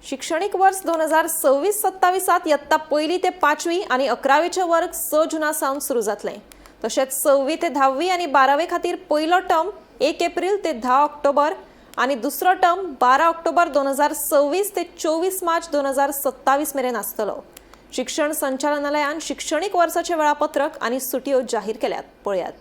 शिक्षणीक वर्स 2026-27 यत्ता पयली ते पांचवी आनी 11वेचे वर्ग 6 जुना सावन सुरू जातले. तशेंच 6वी ते 10वी आनी 12वे खातीर पयलो टर्म 1 एप्रील ते 10 ऑक्टोबर आनी दुसरो टर्म 12 ऑक्टोबर 2026 ते 24 मार्च 2027 मेरेन आसतलो. शिक्षण संचालनालयान शिक्षणीक वर्साचे वेळापत्रक आनी सुटयो जाहीर केल्यात. पळयात.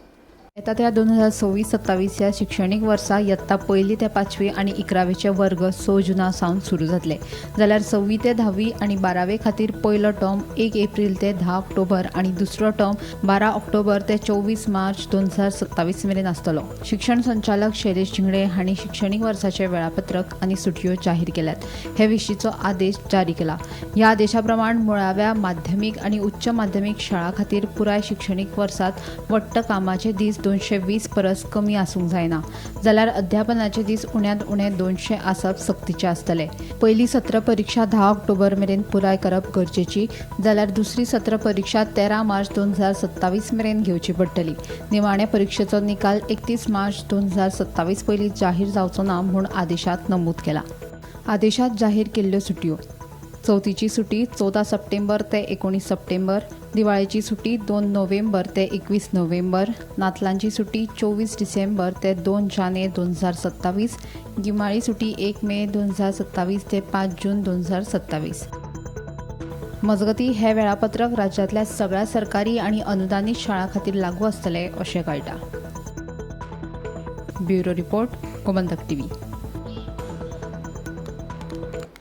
येता त्या 2026-27 ह्या शिक्षणीक वर्सा यत्ता पयली ते पांचवी आनी 11वेचे वर्ग 6 जुना सावन सुरू जातले, जाल्यार 6वी ते 10वी आनी 12वे खातीर पयलो टर्म 1 एप्रील ते 10 ऑक्टोबर आनी दुसरो टर्म 12 ऑक्टोबर ते 24 मार्च 2027 मेरेन आसतलो. शिक्षण संचालक शैलेश झिंगडे हांणी शिक्षणीक वर्साचे वेळापत्रक आनी सुटयो जाहीर केल्यात. हे विशींचो आदेश जारी केला. ह्या आदेशा प्रमाण मुळाव्या, माध्यमीक आनी उच्च माध्यमीक शाळा खातीर पुराय शिक्षणीक वर्सात वट्ट कामाचे दीस 220 परस कमी आसूंक जायना, जाल्यार अध्यापनाचे दीस उण्यांत उणे 200 आसप सक्तीचे आसतले. पयली सत्र परिक्षा 10 ऑक्टोबर मेरेन पुराय करप गरजेची, जाल्यार दुसरी सत्र परिक्षा 13 मार्च 2027 मेरेन घेवची पडटली. निमाणे परिक्षेचो निकाल 31 मार्च 2027 पयलीं जाहीर जावचो ना म्हूण आदेशात नमूद केला. आदेशात जाहीर केल्ल्यो सुटयो: चवथीची सुटी 14 सप्टेंबर ते 19 सप्टेंबर, दिवाळेची सुटी 2 नोव्हेंबर ते 21 नोव्हेंबर, नातलांची सुटी 24 डिसेंबर ते 2 जानेर 2027, गिमाळी सुटी 1 मे 2027 ते 5 जून 2027. मजगती, हे वेळापत्रक राज्यांतल्या सगळ्या सरकारी आनी अनुदानीत शाळां खातीर लागू आसतलें अशें कळटा. Bureau report, Gomantak TV.